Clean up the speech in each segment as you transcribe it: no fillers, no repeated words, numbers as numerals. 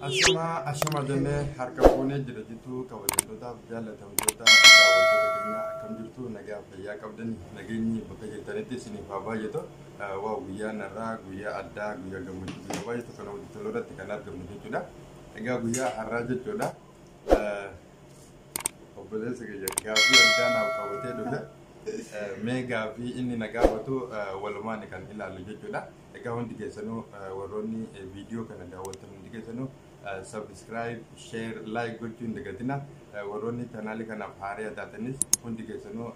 Ashama ashama jennee harka fuunee jira jirtu, kabajamtootaaf jaallatamtoota daawwattoota keenya, akkam jirtu? Nagaa fayyaa qabdan? Nageenyi bakka jirtanitti isiniif haa baay'atu. Waa guyyaan har'aa guyyaa addaa, guyyaa gammachuu, guyyaa baay'ee tokko namatti tolu irratti kan argamnu jechuudha. Egaa guyyaa har'aa jechuudha. Obboleessa kiyya gaaffii addaa naaf qabatee dhufe. Mee gaaffii inni na gaafatu walumaan kan ilaallu jechuudha. Egaa hundi keessanuu, warroonni viidiyoo kana daawwattan hundi keessanuu, subscribe, share, like gochuu hin dagatina. Warroonni chaanaalii kanaaf haaraa taatanis hundi keessanuu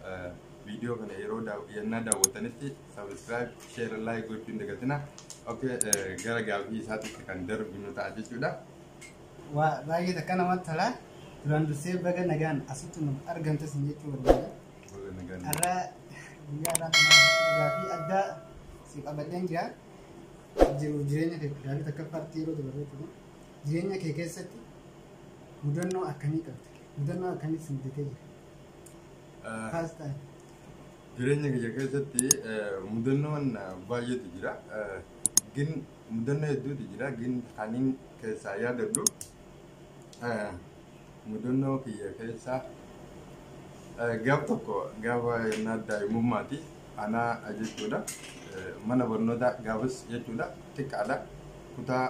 viidiyoo kana yeroo yennaa daawwattanitti subscribe, share, like gochuu hin dagatina. Okay, gara gaaffii isaatitti kan darbinu ta'a jechuudha. Waa baay'ee takka namatti tola. Duraan dursee baga nagaan asitti nuuf argamte sin jechuu barbaada. Baga nagaan. Har'a guyyaa har'aa kana gaaffii addaa si qabadheen jira. Jiruuf jireenya kee gaaffii takkaffaatti yeroo dabarru jechuudha. Jireenya kee keessatti mudannoo akkamii qabda? Mudannoo akkamii si mudatee jira? First time. Jireenya kiyya keessatti mudannoon baay'eetu jira. Gin mudannoo hedduutu jira. Gin kanin keessaa yaadadhu mudannoo kiyya keessaa gaaf tokko, gaafa yennaa daa'imummaati anaa jechuudha. Mana barnootaa gaafas jechuudha, xiqqaadha. Kutaa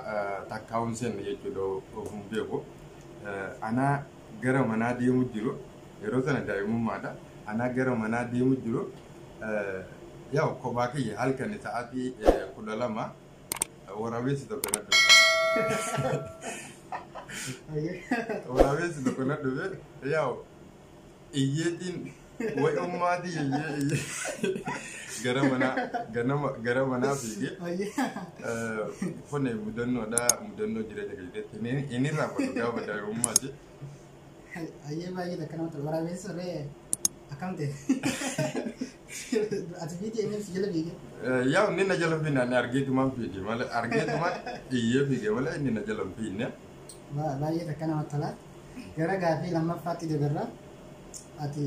takkaa'uun seenne jechuudha, ofum beeku. Anaa gara manaa deemu jiru, yeroo sana daa'imummaadha. Anaa gara manaa deemu jiru, yaa kophaa kiyya, halkan sa'aatii 12 waraabessi tokko na dhufe. Waraabessi tokko na dhufe, yaa iyyeetiin way ummaatii iyyee iyyee gara manaa ganama gara manaa fiigee. Kun mudannoodha, mudannoo jireenya keessatti inni irraanfatu gaafa daa'imummaati. Ayyee, baay'ee takka namatti tola. Waraabessi soree akkam ta'e? Ati fiigee, inni si jala fiigee? Yaa inni na jala fiine, ani argeetumaan fiige malee, argeetumaan iyyee fiige malee inni na jala hin fiine. Baay'ee takka namatti tola. Gara gaaffii lammaffaatti dabarra. Ati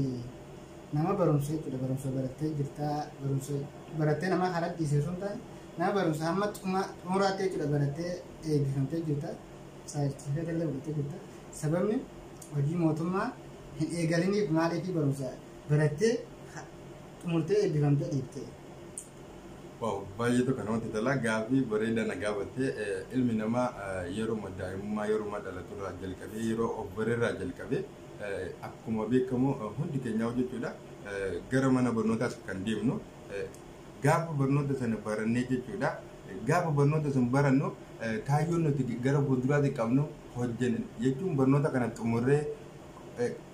nama barumsa jechuudha. Barumsa barattee jirta. Barumsa barattee nama karaa dhiisee osoo hin taane, nama barumsa hamma xumuraatti jechuudha barattee eebbifamtee jirta. Saartifikeeta illee fudhattee jirta. Sababni hojii mootummaa hin eegaliniif maaliif barumsa barattee xumurtee eebbifamtee dhiiftee? Wow, baay'ee tokko namatti tola. Gaaffii bareedaa na gaafattee. Ilmi namaa yeroo daa'imummaa, yeroo dhalaturraa jalqabee, yeroo of bareerraa jalqabee, akkuma beekamu hundi keenya jechuudha gara mana barnootaas kan deemnu gaafa barnoota sana barannee jechuudha. Gaafa barnoota sana barannu kaayyoon nuti gara fuulduraatti qabnu hojjenne jechuun barnoota kana xumurree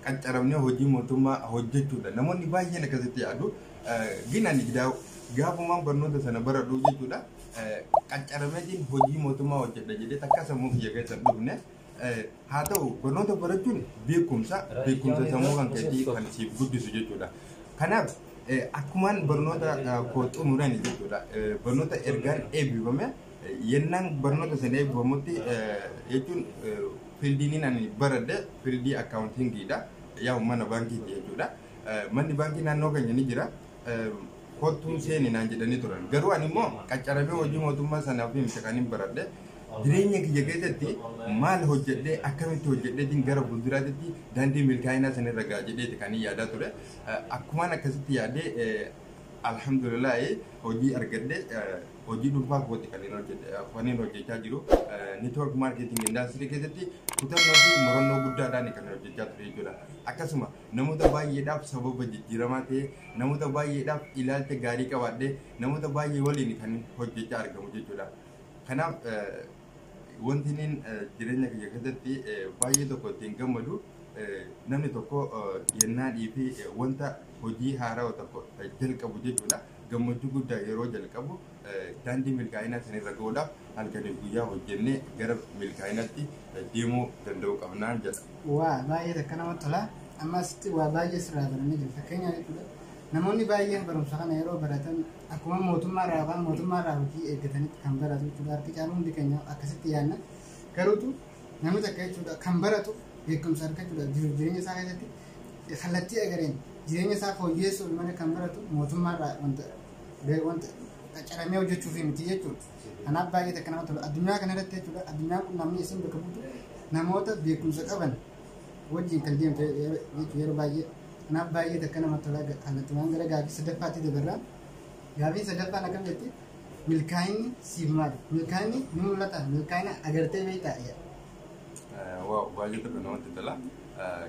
qaccaramnee hojii mootummaa hojjechuudha. Namoonni baay'een akkasitti yaadu. Gin ani gaafumaan barnoota sana baradhu jechuudha, qaccarameetiin hojii mootummaa hojjedha jedhee takka sammuu kiyya keessa hin dhufne. Haa ta'u, barnoota barachuun beekumsa sammuu kan keetii kan siif guddisu jechuudha. Kanaaf akkumaan barnoota koo xumuran jechuudha, barnoota ergaan eebbifame, yennaan barnoota sana eebbifamutti jechuun, fieldiin ani baradhe field accountingiidha. Yaa mana baankiiti jechuudha. Manni baankii naannoo keenya ni jira. Kottuun seeni naan jedhanii turan. Garuu ani immoo qaccaramee hojii mootummaa sanaaf miti kan hin baradhe. Jireenya kiyya keessatti maal hojjedhee, akkamitti hojjedheetiin gara fuulduraatti daandii milkaa'inaa sanirra ga'a jedheeti kan hin yaadaa ture. Akkumaan akkasitti yaadee, alhamdulillaahi, hojii argadhe. Hojii dhuunfaa kooti kan hin hojjechaa jiru. Network marketing industry keessatti kutannoo fi murannoo guddaadhaan kan hojjechaa ture jechuudha. Akkasuma namoota baay'eedhaaf sababa jijjiiramaa ta'e, namoota baay'eedhaaf ilaalcha gaarii qabaadhee, namoota baay'ee waliin kan hojjechaa argamu jechuudha. Kanaaf wanti inni jireenya kiyya keessatti baay'ee tokko ittiin gammadu, namni tokko yennaadhii fi wanta hojii haarawaa tokko jalqabu jechuudha. Gammachuu guddaa yeroo jalqabu, daandii milkaa'inaa sanirra gahuudhaaf halkanii guyyaa hojjennee gara milkaa'inaatti deemuu danda'uu qabnaa jedha. Waa baay'ee takka namatti tola. Amma asitti waa baay'ee sirraa barannee jira. Fakkeenyaaf jechuudha. Namoonni baay'een barumsa kana yeroo baratan akkuma mootummaarraa yookaan mootummaarraa hojii eeggatanitti kan baratu jechuudha. Harki caalu hundi keenya akkasitti yaadna. Garuutu namni takka jechuudha kan baratu beekumsa argachuudhaaf, jiruuf jireenya isaa keessatti kallattii agareen jireenya isaa fooyyessuuf malee kan baratu mootummaarraa wanta qacaramee hojjechuuf miti jechuudha. Kanaaf baay'ee takka nama tola. Addunyaa kana irratti jechuudha, addunyaan kun namni isin bakka buutu namoota beekumsa qaban wajjin kan deemtu jechuudha yeroo baay'ee. Kanaaf baay'ee takka nama tola. Kallattumaan gara gaaffii sadaffaatti dabarra. Gaaffiin sadaffaan akkam jetti? Milkaa'inni siif maali? Milkaa'inni ni mul'ata. Milkaa'ina agartee beektaa? Wow, baay'ee tokko namatti tola.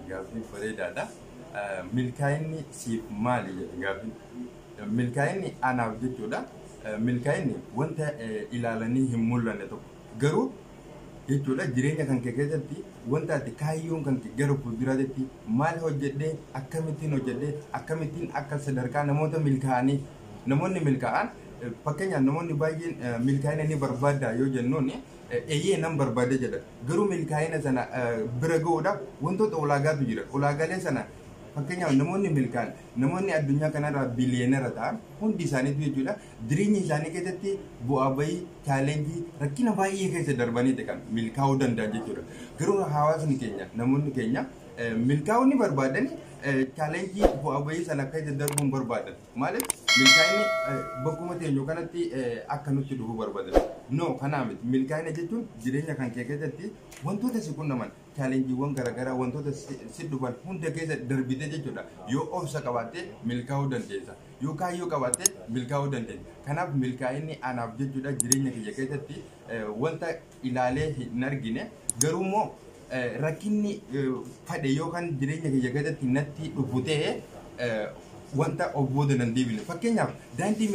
Gaaffii bareedaadha. Milkaa'inni siif maali jedhe gaaffiin. Milkaa'inni anaaf jechuudha. Milkaa'inni wanta ilaalanii hin mul'anne tokko. Garuu jechuudha jireenya kan kee keessatti wanta ati kaayyoon kan kee gara fuulduraatti maal hojjedhee, akkamittiin hojjedhee, akkamittiin akka sadarkaa namoota milkaa'anii, namoonni milkaa'an, fakkeenyaaf namoonni baay'een milkaa'ina ni barbaada yoo jennuun, eeyyee nan barbaada jedha. Garuu milkaa'ina sana bira ga'uudhaaf wantoota ulaagaatu jira. Ulaagaalee sana, fakkeenyaaf namoonni milkaa'an, namoonni addunyaa kanarraa biliyeenara ta'an hundi isaaniitu jechuudha jireenya isaanii keessatti bu'aa bayii, challenge, rakkina baay'ee keessa darbanii kan milkaa'uu danda'an jechuudha. Garuu hawaasni keenya, namoonni keenya milkaa'uu ni barbaadani, challenge, bu'aa bayii sana keessa darbuu hin barbaadan. Maaliif? Milkaa'inni bakkuma teenyu kanatti akka nutti dhufuu barbaadan. No, kanaa miti. Milkaa'ina jechuun jireenya kan kee keessatti wantoota si qunnaman, challengeiiwwan garaagaraa, wantoota si dhufan hunda keessa darbite jechuudha. Yoo obsa qabaatte milkaa'uu dandeessa. Yoo kaayyoo qabaatte milkaa'uu dandeessa. Kanaaf milkaa'inni anaaf jechuudha jireenya kiyya keessatti wanta ilaalee hin argine, garuu immoo rakkinni fadhe yookaan jireenya kiyya keessatti natti dhufu ta'e wanta of booda nan deebine. Fakkeenyaaf daandii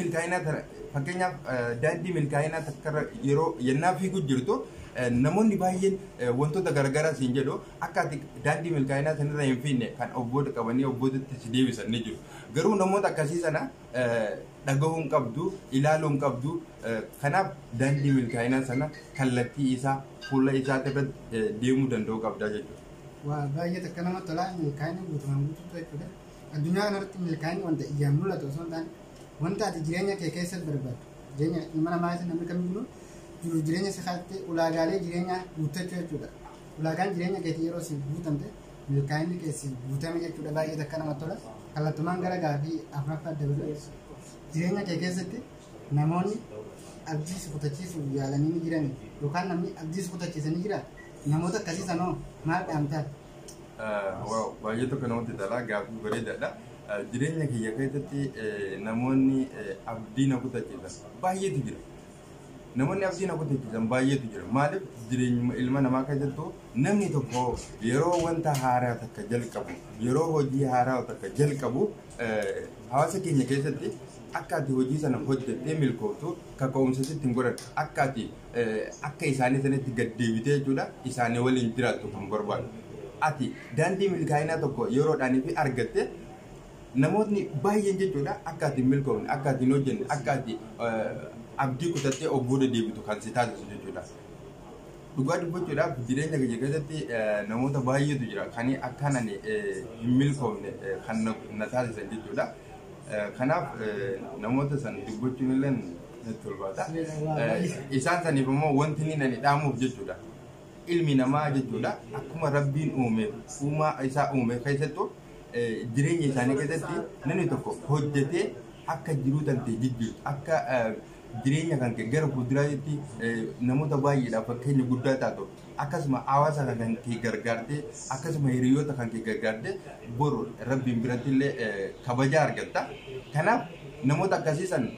milkaa'inaa takkarra yeroo yennaa fiiguu jirtu, namoonni baay'een wantoota garaagaraa siin jedhu, akka ati daandii milkaa'inaa sanirra hin fiigne kan of booda qabanii of boodatti si deebisan ni jiru. Garuu namoota akkasii sana dhagahuu hin qabdu, ilaaluu hin qabdu. Kanaaf daandii milkaa'inaa sana kallattii isaa fuula isaa irratti deemuu danda'uu qabda jechuudha. Waa, baay'ee takka nama tola. Milkaa'inni guutumaan guutuutu jechuudha. Addunyaa kanarratti milkaa'inni wanta ijaan mul'atu osoo hin taane wanta ati jireenya kee keessatti barbaaddu. Jireenya ilma namaa keessatti namni kamiyyuu jiru jireenya isaa keessatti ulaagaalee jireenyaa guuttachuu jechuudha. Ulaagaan jireenya keetii yeroo si guutamte milkaa'inni kee si guutame jechuudha. Baay'ee takka nama tola. Kallattumaan gara gaafii afuraffaa dabalu. Jireenya kee keessatti namoonni abdii si kutachiisuuf yaalanii ni jiran yookaan namni abdii si kutachiisan ni jira. Namoota akkasii sanoo maal dhaamtaa? Wow, baay'ee tokko namatti tola, gaaffii bareedaadha. Jireenya kiyya keessatti namoonni abdii na kutachiisan baay'eetu jira. Namoonni abdii na kutachiisan baay'eetu jira. Maaliif? Jireenya ilma namaa keessattuu namni tokko yeroo wanta haaraa takka jalqabu, yeroo hojii haaraa takka jalqabu, hawaasa keenya keessatti akka ati hojii sana hojjettee milkooftu kaka'umsa sitti hin godhan, akka ati akka isaanii sanatti gad deebitee jechuudha isaanii waliin jiraattu kan barbaadu. Ati daandii milkaa'inaa tokko yeroodhaanii fi argatte, namootni baay'een jechuudha akka ati hin milkoofne, akka ati hin hojjenne, akka ati abdii kutattee of booda deebitu kan si taasisu jechuudha. Dhugaa dubbachuudhaaf jireenya kiyya keessatti namoota baay'eetu jira kan akkaan ani hin milkoofne kan na taasisan jechuudha. Kanaaf namoota san dubbachuun illee natti ulfaata. Isaan saniif immoo wanti inni ani dhaamuuf jechuudha. Ilmi namaa jechuudha akkuma Rabbiin uume, uumaa isaa uume keessattuu jireenya isaanii keessatti namni tokko hojjetee akka jiruu tante jijjiirtu, akka jireenya kan kee gara fuulduraatti namoota baay'eedhaaf fakkeenya guddaa taatu, akkasuma hawaasa kan kee gargaartee, akkasuma hiriyoota kan kee gargaartee, boru Rabbiin biratti illee kabajaa argatta. Kanaaf namoota akkasii san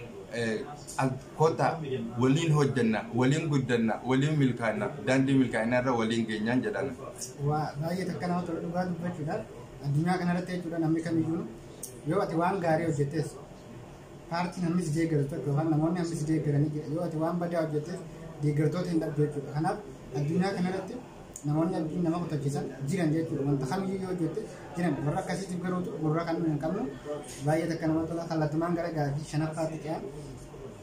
kottaa waliin hojjenna, waliin guddanna, waliin milkaa'inna, daandii milkaa'inaa irra waliin geenyaan jedhana. Waa, baay'ee takka nama tola. Dhugaa dubbachuudhaaf addunyaa kanarratti jechuudha namni kamiyyuu yoo ati waan gaarii hojjettes paartiin hammi si deeggaru tokko yookaan namoonni hammi si deeggaranii jira. Yoo ati waan badaa hojjettes deeggartoota hin dhabdu jechuudha. Kanaaf addunyaa kanarratti namoonni abdiin nama kutachiisan jiran jechuudha. Wanta kamiyyuu yoo hojjette jiran. Warra akkasiitiif garuutu gurra kan hin qabnu. Baay'ee takka nama tola. Kallattumaan gara gaafii shanaffaatti ce'an.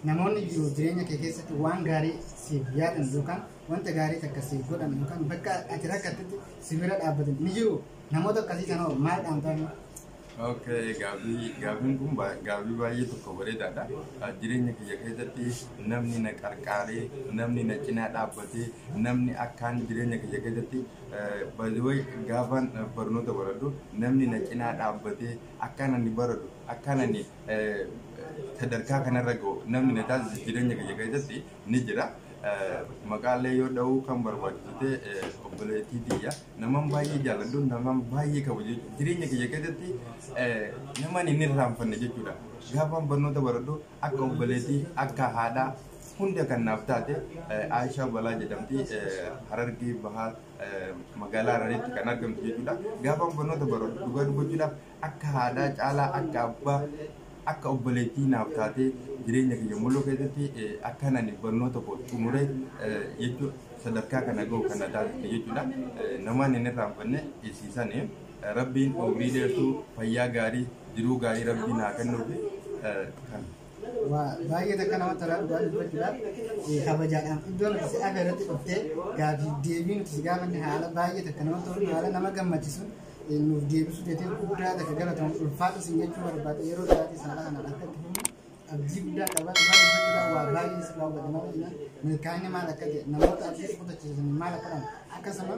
Namoonni jiru jireenya kee keessatti waan gaarii siif yaadan yookaan wanta gaarii takka siif godhan yookaan bakka ati rakkattetti si bira dhaabbatan ni jiru. Namoota akkasii sanoo maal dhaamtaa? Okay, gaaffiin kun gaaffii baay'ee tokko bareedaadha. Jireenya kiyya keessatti namni na qarqaaree, namni na cinaa dhaabbatee, namni akkaan jireenya kiyya keessatti baay'ee gaafan barnoota baradhu namni na cinaa dhaabbatee akkaan ani baradhu, akkaan ani sadarkaa kanarra ga'u namni na taasisu jireenya kiyya keessatti ni jira. Maqaalee yoo dha'uu kan barbaachisu ta'e, obboleettii tiyya naman baay'ee jaalladhu, naman baay'ee kabaju, jireenya kiyya keessatti naman hin irraanfanne jechuudha. Gaafan barnoota baradhu akka obboleettii, akka haadhaa hunda kan naaf taate Aishaa Balaa jedhamti, Harargee Bahaa magaalaa Hararitti kan argamtu jechuudha. Gaafan barnoota baradhu dhugaa dubbachuudhaaf akka haadhaa caalaa, akka abbaa, akka obboleettii naaf taatee jireenya kiyya mul'uu keessatti akkaan ani barnoota koo xumuree jechuun sadarkaa kana gahu kana taasise jechuudha. Namaan hin irraanfanne isiisanii Rabbiin umrii dheertuu, fayyaa gaarii, jiruu gaarii Rabbiin haa kennuufi kan. Waa baay'ee takka namatti tolaa. Dhugaa dubbachuudhaaf kabajaadhaan iddoo nuti si agarratti irratti dhuftee gaafii deebii nuti si gaafanne haala baay'ee takka namatti tolu, haala nama gammachiisuun nuuf deebisuu jettee guddaa takka galatamu, ulfaatu sin jechuu barbaada. Yeroo biraatis haala kanaan akka itti fufnu abdii guddaa qaba. Dhugaa dubbachuudhaaf waa baay'ee si raawwate malee jennaan milkaa'inni maal akka ta'e, namoota abdii si kutachiisan maal akka ta'an, akkasuma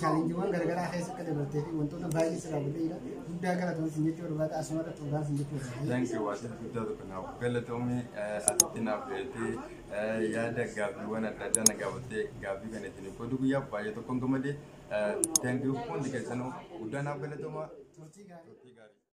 challengeiiwwan garaagaraa keessa akka dabartee fi wantoota baay'ee si raawwatee jira. Guddaa galatoon sin jechuu barbaada. Asuma irratti dhugaan sin jechuu barbaada. Thank you, waan guddaa tokko naaf galatoomii asitti naaf feetee yaada gaaffiiwwan adda addaa na gaafattee gaaffii kana ittiin qoodu guyyaa baay'ee tokkoon gammadee. Thank you, hundi keessanuu guddaa naaf galatooma. Turtii gaarii. Turtii gaarii.